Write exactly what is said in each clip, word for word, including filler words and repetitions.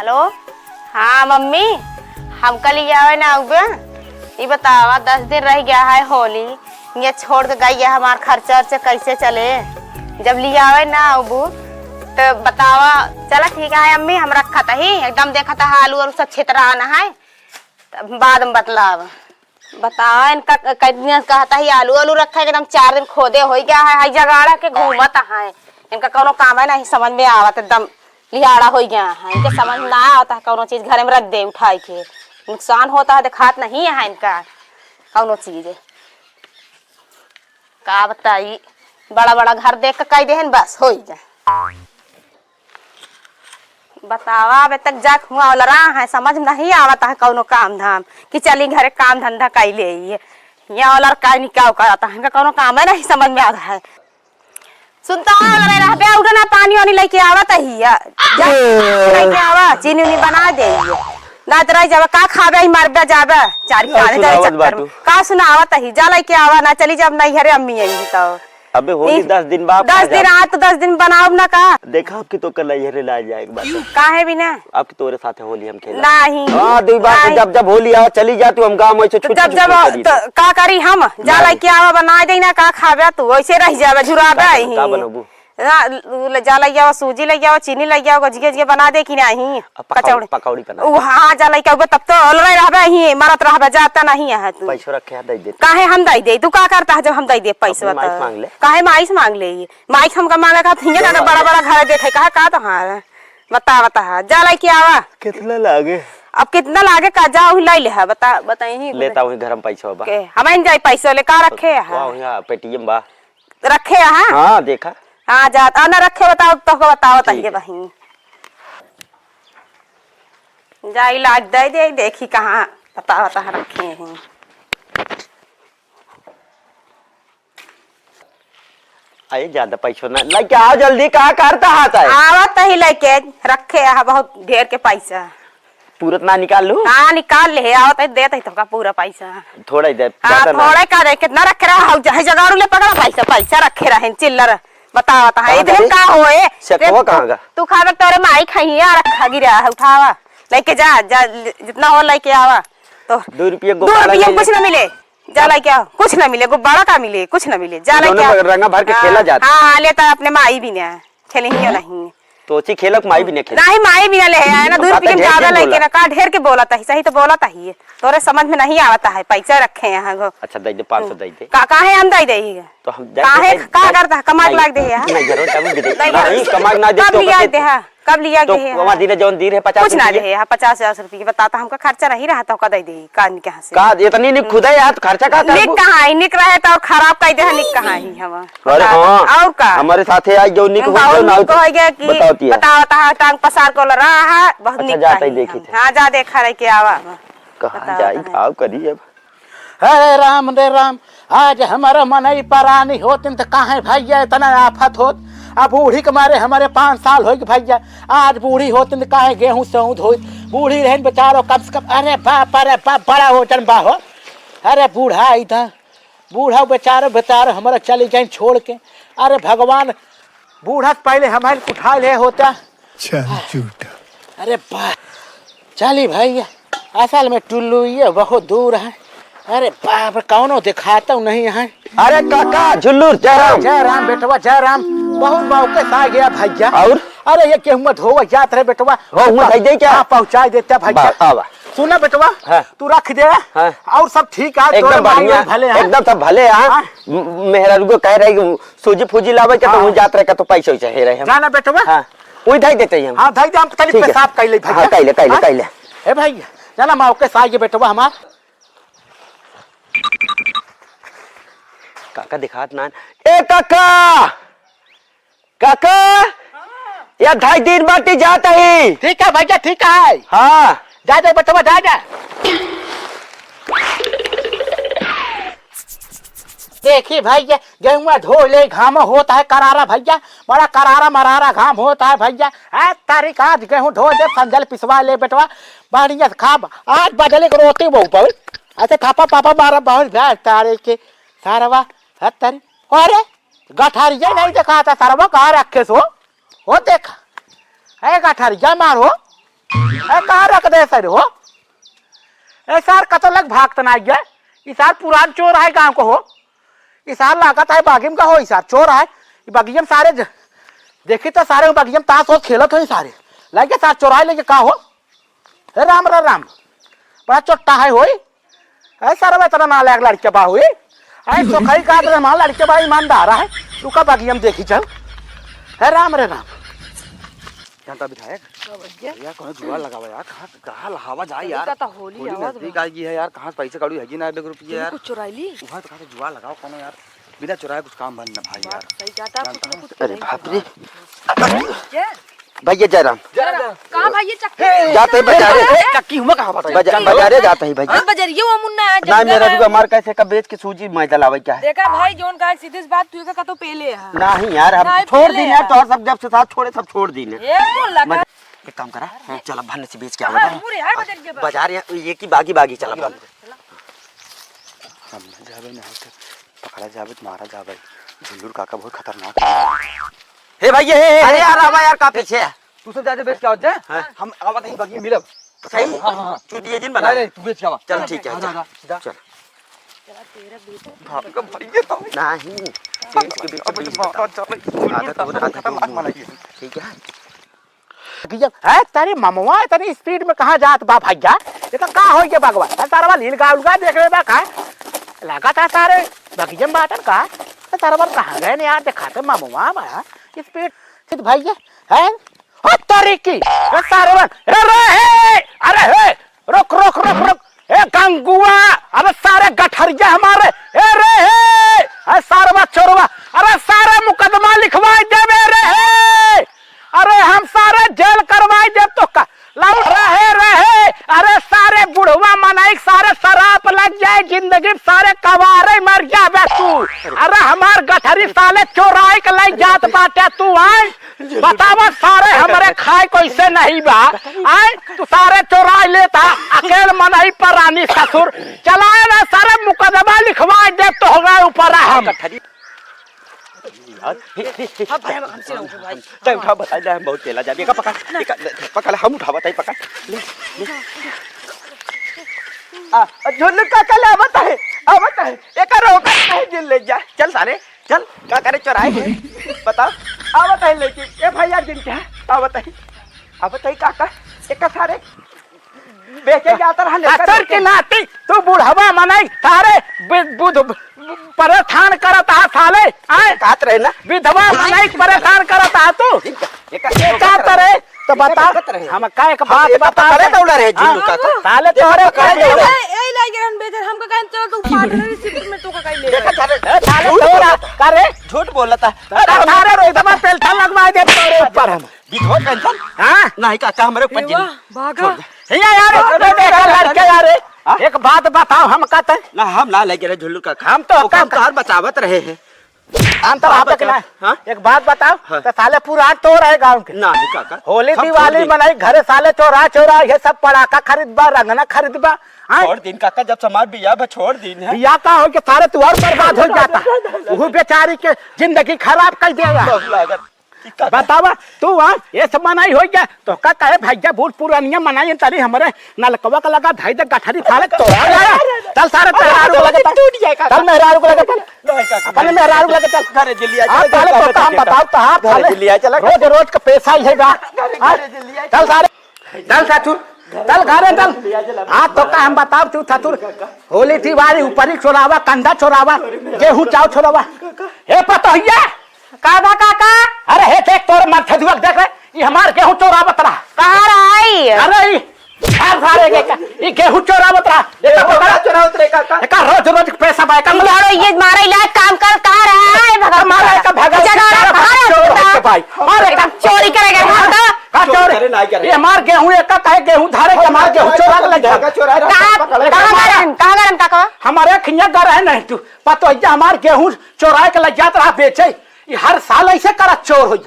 हेलो, हाँ मम्मी, हमका लियावे ना आउबे? ई बतावा, दस दिन रह गया है होली, ये छोड़ के गई है, हमार खर्चा वर्चा कैसे चले? जब लियावे ना आउबू तो बतावा। चला ठीक है अम्मी, हम रखत ही, एकदम देखत है आलू और सब छितरान है, तब बाद में बतलावा। बतावा, इनका क-, कई दिन कहत ही आलू, आलू रखे, एकदम चार दिन खोदे होइ गया है, हई जगाड़ा के घूमत है, इनका कौनो काम है नहीं समझ में आवत, एकदम लिहाड़ा होइ गया है, इनके समझ में ना आवत है कौनो चीज, घरे में रख दे उठाई के, नुकसान होत है, देखात नहीं है इनका कौनो चीज। का बताई, बड़ा बड़ा घर देख के कह देहन, बस होइ जा। बतावा, अबे तक जात हुआ वाला रहा है, समझ में नहीं आवत है कौनो काम धाम कि चली घरे काम धंधा कैले आइए। यहाँ वाला का निकाव करता है, इनका कौनो काम है नहीं समझ में आता है। सुनता है वाला रह बे, उठो ना, पानी वानी लेके आवत ही है। जा, लेके आवा, चीनी उनी बना दे। ना तो रह जावा, का खाबे ही मरबे जाबे, चार का काने जाए सुनावत चक्कर में। बाटू? का सुनावत ही, जा लेके आवा ना, चली जब नहीं घरे अम्मी आई तो। अबे होली ई दस दिन बाद दस आ दिन जात। आ तो दस दिन बनाउब ना का? देखा, अब की तो कल यहरे ला जाए एक बार। काहे बिना? अब की तोरे साथे होली हम खेला। नहीं। हाँ, दो बार नहीं। जब, जब होली आ, चली जा तू, हम गाँव में से तो छुट्टी, जब, छुट्टी जब, करी तो तो। का करी हम? जा नहीं। लेके आवा, बना दे ना, का खाबे तू? वैसे रह जाबे, झुराबे का, ही। का बनबू? ना, उ ले जा, ले जावा, सूजी ले जावा, चीनी ले जावा, गजिया, गजिया बना दे कि नहीं? अब पकौड़ी, कचौड़ी। पकौड़ी बना उ दे। हाँ, जा लेके आवा, तब तो अलरे रहबे ही, मरत रहबे, जाता नहीं है तू। पैसो रखे है, दे दे। काहे हम दे दे? तू का करता है जब हम दे दे पैसा अपनी माई से तो? मांग ले। काहे माई से मांग ले? माई से हमका मांगे का, हियाँ जाके बड़ा बड़ा घर देखे, कहा का तोहार? बता, बता, जा लेके आवा। कितना लागे? अब कितना लागे का, जा वही ले ले, हाँ, बता, बताई ही। लेता वही घर में पैसा बा। के, हम इन जाई पैसा ले, का रखे है? वहाँ, वहाँ पेटीएम बा। रखे है, हाँ? हाँ, देखा। हाँ, जा, आ ना रखे, बताओ, तो को बताओ, ठीक बताइए है। बहिन। जाई लाग दे दे, देखी कहाँ, बता, बता रखे हैं। अरे, ज्यादा पैसो ना, लेके आओ जल्दी, कहाँ करता हाथ है? आवत ही लेके, रखे है बहुत ढेर के पैसा। पूरत ना निकाल लू? हाँ, निकाल ले, आवत ही, देत ही तोका पूरा पैसा। थोड़ा ही दे, हाँ, ज्यादा ना। थोड़ा का दे, कितना रखे रहा, हौ, जहाँ जगाड़ू ले पकड़ा पैसा, पैसा रखे रहे, चिल्लर, बतावत है, कहाँ इधर गई? का होए? सेकवा रे, कहाँ गा? तू खाबे तोरे माई खाई, आ रखा गिरा है, उठावा, लेके जा, जा, जितना हो लेके आवा, तो दो रुपये दो गोपाला रुपये ले में कुछ ले। ना मिले। जा लेके आओ, कुछ ना मिले, गुब्बारा का मिले, कुछ ना मिले, जा लेके आओ। रंगा भर के हाँ, खेला जाता। हाँ, हाँ, लेता अपने माई भी ना, खेले ही नहीं। तो ची खेलक माई भी ना खेले। नहीं, माई भी ना ले आए ना, तो दो रुपये में ज्यादा लेके ना, का ढेर के बोला था, सही तो बोला था ही। तोरे समझ में नहीं आवता है, पैसा रखे हैं गो। अच्छा, दे दे, पाँच सौ दे दे। का, काहे हम दे दे ही? तो हम दे दे, काहे, दे दे, का दे दे। करता है, कमाई लाग दे है? नहीं, जरूर, कब दे दे? नहीं, नहीं, जरूर। कमाई ना दे, कब तो लिया कहते दे है? कब लिया तो के है? वहाँ दिने जौन दी रहे पचास कुछ ना रुपये। दे है, हाँ, पचास, पचास रुपये बताता, हमका खर्चा नहीं रहा तो का दे दे, का निक यहाँ से? का इतनी निक खुदा यार, खर्चा का निक करबू? कहाँ है? निक रहे तो और खराब कर दे है, निक कहाँ है हम? अरे बता, हाँ, और का? हमारे साथे आज जो निक हो बहुत गया ना, निक हो गया कि बताओ तिया। बताओ, तहाँ टांग पसार को रहा है, बहुत अच्छा, निक जाता ही कहीं देखी हम। थे। हाँ, जा देखा रहे के आवा। कहाँ बताओ जाई, तहाँ। भाव करी अब। हे राम रे राम, आज हमारा मनई परानी होतिन त काहे भैया इतना आफत होत। अब बूढ़ी के मारे हमारे पाँच साल होइक भैया, आज बूढ़ी होतिन त काहे गेहूं सेहूं धोइत। बूढ़ी रहन बेचारो कम से कम, अरे बाप, अरे बाप, बड़ा वजन बा हो। अरे बूढ़ा आई था, बूढ़ा बेचारो, बेचारो हमारा चली जाइन छोड़ के। अरे भगवान, बूढ़ा से पहले हमारे उठा ले होता। चल झूठा। अरे बा-, चली भैया, असल में टुल्लू ये बहुत दूर है। अरे बाप रे, कौनो दिखाता नहीं है। अरे काका, झुल्लू, जय राम। जय राम बेटवा, जय राम। बहुत मौके से आ गया भैया। और? अरे ये केहुआ धोवा जात रहे बेटवा। हो, हुआ दे दे क्या? हाँ, पहुँचा देता भैया। बा-, आवा। सुना बेटवा, हाँ। तू रख दे। हाँ। और सब ठीक है, एकदम तोरे माई बढ़िया, भले हैं। एकदम सब भले हैं। हाँ। म-, मेहरारू को कह रही कि सूजी फूजी लावे के, तो हाँ। वहीं जात रहे का, तो पैसा वैसा हे रहे हम। जाना बेटवा। हाँ, वही धई देते ही हम। हाँ, धई दे, हम तनी ठीक है। पेशाब कर ले भैया। हाँ, कर ले, कर ले, हाँ? कर ले। ए भाई, जाना मौके से आइए बेटवा हमार। काका दिखात ना। ए काका! काका! या ढाई दिन बाटी जात ही। ठीक है भैया, ठीक है। हाँ। जा दे बेटवा, जा, जा। देखी भैया, गेहुआ ढो ले, घाम होत है करारा भैया, बड़ा करारा मरारा घाम होत है भैया। आ तारीख आज गेहूं ढो दे, संजल पिसवा ले बेटवा, बढ़िया से खाब। आज बजले के रोटी बहु बहु, ऐसे थापा पापा मारा बहुत भैंस तारे के सारवा, हत तारी। अरे, गठारिया नहीं देखा था सरवा, कहाँ रखे सो? हो देखा, है गठारिया मारो। ए, कहाँ रख दे सर हो? ए सार, कतो लग भागत ना गया। ई सार पुरान चोर है गाँव को हो। ई सार लागत है बागिम का हो, ई सार चोर है। ई बगियम सारे ज-, देखी तो सारे बगियम ताश हो खेलत हो ई सारे। लगे सार चोर है, लेके का हो? हे राम रे राम, बड़ा चोट्टा है होई। ऐ सरवा इतना नालायक लड़के बा होई। ऐ सोखई का तो हमारा लड़के बड़ा ईमानदार है। तू का बाकी हम देखी चल। हे राम रे राम। जानता विधायक? का भैया? भैया, कौनो जुआ लगावा यार, कहाँ, कहाँ लहावा जाए यार? का तो होली होली आवत नजदीक बा। आ गई है यार, कहाँ से पैसे कौड़ी हैगी ना, एक रुपये तू यार। कुछ चुराई ली? वहाँ तो कहाँ से जुआ लगाओ कौनो यार, बिना चुराए कुछ काम बन ना भाई बात यार। सही कहता, जानता कुछ ना हूँ। कुछ अरे चुराई बाप ली। रे। क्या? भैया जयराम। जयराम। कहाँ भैया चक्की? जाते ही बाजारे। ए, चक्की हुआ कहाँ बात है? बजा-, बाजारे जाता ही भैया। हम बजरिया हुआ मुन्ना है, ना, जंगल मेरा है। रुआ मार कैसे का बेच के सूजी मैदा लावे क्या है? देखा भाई, जोन कहा सीधी सी बात, तू का कतो पेले है। नहीं यार, हम नहीं, छोड़ पेले दीन यार, है। तो सब जब से साथ छोड़े, सब छोड़ दीन है। ए, बोल लगा। मत-, एक काम करा, हाँ, चल अब भन्ने से बेच के हाँ, आवे। पूरे यार बजरिया बा। बाजार या-, ये की बागी बागी चला। हम ना जावे, ना तो पकड़ा जावे, तो मारा जावे। झुल्लुर काका बहुत खतरनाक है। हे भाई, ये, हे, हे, अरे हे। यार, आवा यार, का पीछे है? तू सब जाते बेच के आओ, जा। हाँ। हम आवा तहीं बगिया मिलब। सही? हाँ, हाँ, हाँ। चूतिया जिन बना। अरे, तू बेच के आवा। चल, ठीक है, हाँ, जा। जा, जा, जा। चल। भाग का भाई, ये तो नहीं, पेट के बीच अब बीच मारा बता। चल, आधा तो आधा खतरनाक जो बनाई है। ठीक है। भैया, है तेरी ममवा इतनी स्पीड में कहाँ जात बा भैया? ये तो का हो गया बगवा? है सारा लील गाउल का देख ले बा का? लगा था सारे बगिया में बाटन का? है सारा बार कहाँ गए ने यार? दिखाते ममवा बा स्पीड। सिद्ध भैया, है? ओ तेरी की, ए सारवन, ए रे हे, अरे हे, रुक, रुक, रुक, रुक, ए गंगुआ, अबे सारे गठरिया हमारे, ए रे हे, ए सारवा चोरवा, अरे सारे मुकदमा लिखवाई देबे रे हे, अरे हम सारे जेल करवाई देब तो का, लौट रहे रहे, अरे सारे बुढ़वा मनई सारे शराब लग जाए जिंदगी में सारे कवारे मर जाबे तू, अरे हमार गठरी साले चोराई के ले जात बाटे तू, आए बतावा सारे हमरे खाए कैसे नहीं बा? आए तू सारे चोराई लेता, अकेल मनई पर रानी ससुर चलाए ना, सारे मुकदमा लिखवा दे तो होगा ऊपर हम। अब भाई, अब हमसे ना उठो भाई। तै उठा, बताई दे, हम बहुत तेला जाबे। एका पकड़, एका पकड़, हम उठावा, तै पकड़। ले, ले। आ, झुल्लू काका ले आवत है, आवत है। एका रोक नहीं दिल ले जा। चल सारे, चल, का करे चोराए के? बताओ, आवत है लेके। ए भैया जिन क्या? आवत है। आवत है काका, एका सारे बेचे जात रहा लेकर ससुर के नाती, तू बुढ़वा मनई, सारे बि-, बुध परेशान करत हा साले, आए? कहत रहे ना। विधवा मनई परेशान करत हा तू। एका, एका, एका तरह, तो बता, एका तरह। हम का एक हम बात एका बता पकड़े दे। दौड़ा रहे, हाँ। झुल्लू काका। साले तोहरे एका पकड़े पकड़े दौड़ा। दौड़ा। ए, ए, लाइके हम बेचर, हमका कहें चल तू पार्टनरशिप में तू का कहीं ले ए, रहा। साले, ए, साले, तोहरा, का रे? झूठ बोलता। अरे, सारे रोहितवा पेल्था लगवा दे तोरे ऊपर हम। विधवा पेंशन? हाँ? नहीं काका, हमरे ऊपर ए, जिन-, वाह, भागा। छोड़ दे। हिया यार, छोड़ दे, एक छोड़ दे, लड़के यार, हाँ? एक बात बताओ, हम कहते हैं। ना, हम ना लेके रहे झुल्लू काका। हम तो वो काम तोहार बचावत रहे हैं। हम तो आप तक ना। हाँ? एक बात बताओ, हाँ। तो साले पुरान चोर है गाँव के। ना, नहीं काका। होली हम छोड़ दिवाली दी। मनाई, घरे साले चोरा चोरा, ये सब पड़ाका खरीद बा, रंगना खरीद बा। हाँ? छोड़ दीन काका, जब से हमार बियाह बा, छोड़ दीन है। बियाह का हो के सारे तू और बर्बाद हो जाता। वो बेचारी के जिंदगी खराब कर देगा। बहुत लागत। बतावा, तू आ, ये सब मनाई हो गया, तो का कहे भैया, बूढ़ पुरानिया मनाई तनी हमरे नलकवा का लगा धाई दे गठरी थाले तो आ गया। चल सारे मेहरारू को लगे चल। टूट जाए का। चल मेहरारू को लगे चल। नहीं का, अपने मेहरारू को लगे चल। घरे जल्दी आ, हाँ, चल, साले घरे तो काम जल्दी आ। बताओ तो हाँ, घरे साले जल्दी आ, चल। रोज रोज का पैसा ही है बा। घरे, हाँ? घरे जल्दी आ, चल सारे। चल साथू, चल घरे चल। हाँ, तो का हम बताओ तू साथू, होली दिवाली ऊपरी चोरावा, कंधा चोरावा, गेहूं चाव चोरावा। हे पतोहिया, का बा काका? अरे हे देख तोर मरथदुआ देख रे, ई हमार गेहूं चोरावत रहा। कहाँ रहा ई? अरे ई, हर सारे के का, ई गेहूं चोरावत रहा। एका गेहूं पकड़। का चोरावत रहे काका? एका रोज रोज पैसा बा, एका यारो ये मारे इलाज काम कर, कहाँ रहा है? भगवान मारा एका भगवान जगह सारा कहाँ रहा चोर है तू? भाई। मार एका। चोरी करेगा, हाँ, तो? का चोर? चोरी करे ना करे। ये हमार गेहूं एका कहे गेहूं धारे के हमार गेहूं चोरा के ले जा। चोरा के कहाँ, पकड़ ले। कहाँ गए रहन? कहाँ गए रहन काका? हमारे खिया घर है नहीं तू। पतोहिया हमार गेहूं चोराए के ले जात रहा बेचे। ई हर साल ऐसे करत चोर होई।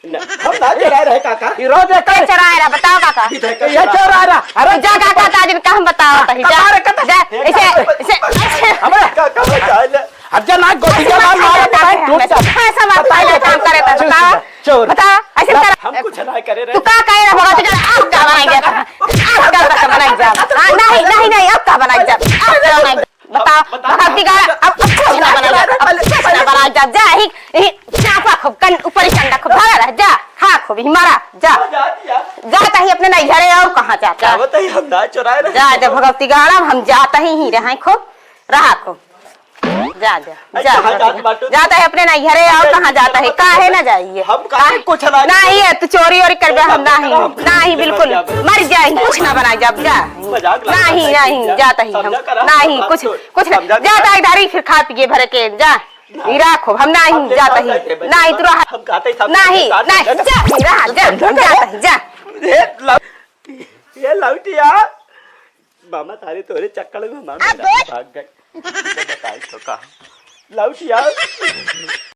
हम ना चोराए रहे काका। ई रोज एक के चोराए रहा, बताओ काका। ई देख के ये चोराए रहा। अरे जा काका, ताजिन का हम बताओ तही, जा। कपारे कटा। जा, ऐसे, ऐसे, ऐसे। अबे काका बचा ले। अब जा ना गोटिया मार मार के टूट जा। हाँ, सब आप पहले काम करे था, बताओ। चोर। बताओ, ऐसे कर। हम कुछ ना करे रहे। तू का कहे रहा, भगत, तू जा, आप का बनाएंगे? बनाई जा, अब बनाई जा। बताओ, बताओ। भगवती गाड़ा, अब, अब कुछ ना बनाई जा, अब कुछ ना बनाई जा, जा, ही, ही, चापा खूब, कन, ऊपर ही कंडा खूब, भरा रह, जा, खा खूब, ही मारा, जा। जा, जा। जाता ही अपने नैहरे और कहाँ जाता? जावत ही हम ना चुराए रहे। जा, जा, भगवती गाड़ा, हम जाता ही, ही रहे खूब, रहा खूब। जा, जा, जा, जाता है अपने नैहरे और कहाँ जाता है? काहे ना जाइए? हम काहे कुछ ना नहीं है, तू चोरी ओरी करबे, हम नहीं, नहीं, बिल्कुल। मर जाए, कुछ ना बनाए, जब जा। नहीं, नहीं, जाता ही हम। नहीं, कुछ, कुछ ना। जाता है इधर ही, फिर खा पिए भर के, जा। ई राखो, हम नहीं, जाता ही। नहीं, तू रहा। नहीं, नहीं, जा, रहा, जा, हम जाता ही, जा। ये लौटिया, मामा थारे तोरे चक्कर में मामा भाग गए। बताई तो का? लौटिया।